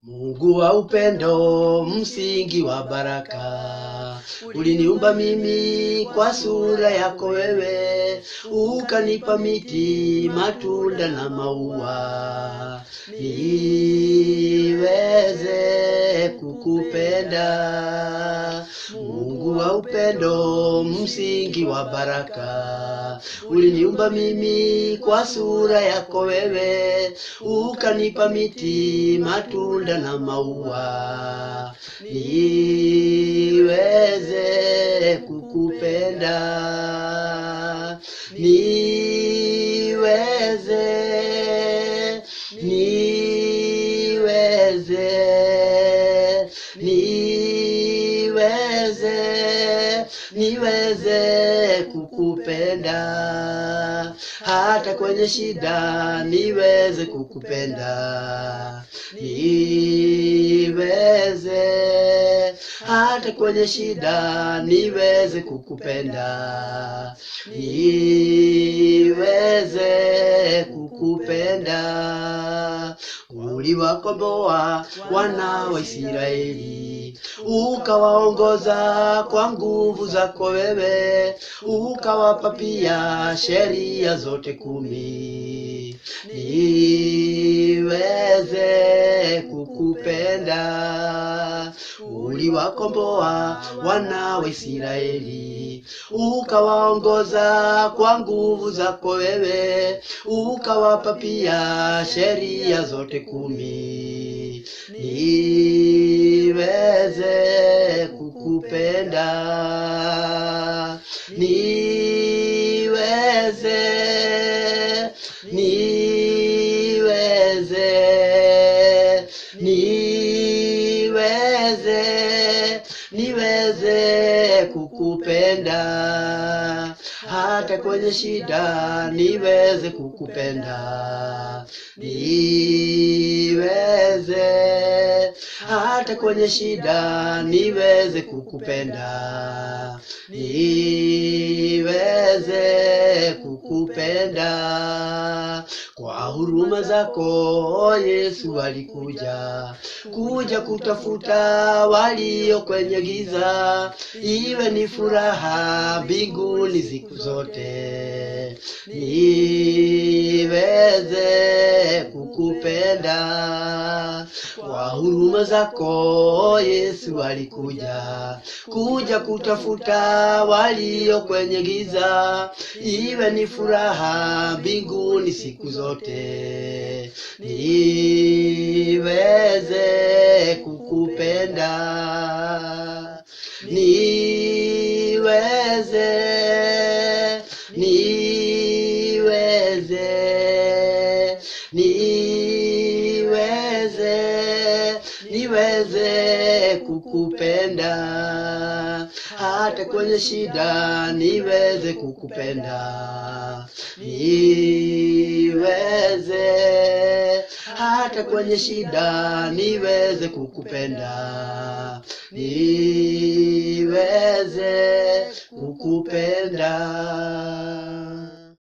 Mungu wa upendo, msingi wa baraka, uliniumba mimi kwa sura yako wewe, ukanipa miti, matunda na maua, niweze kukupenda. Mungu wa upendo, msingi wa baraka, uliniumba mimi kwa sura yako wewe, ukanipa miti, matunda na maua, niweze kukupenda, niweze, niweze, niweze, niweze kukupenda, hata kwenye shida niweze kukupenda, niweze, hata kwenye shida niweze kukupenda, niweze kukupenda. Uliwakomboa wana wa Israeli, ukawaongoza kwa nguvu zako wewe, ukawapa pia sheria zote 10, niweze kukupenda. Uliwakomboa wana wa Israeli, ukawaongoza kwa nguvu zako wewe, ukawapa pia sheria zote 10, niweze kukupenda, niweze, niweze, niweze, niweze kukupenda, hata kwenye shida niweze kukupenda, niweze, hata kwenye shida niweze kukupenda, niweze kukupenda. Kwa huruma zako Yesu alikuja, kuja kutafuta walio kwenye giza, iwe ni furaha mbinguni siku zote, niweze kukupenda. Kwa huruma zako Yesu alikuja, kuja kutafuta walio kwenye giza, iwe ni furaha mbinguni siku zote, niweze kukupenda, niweze, niweze, niweze, niweze kukupenda, hata kwenye shida niweze kukupenda, niweze, hata kwenye shida niweze kukupenda, niweze kukupenda.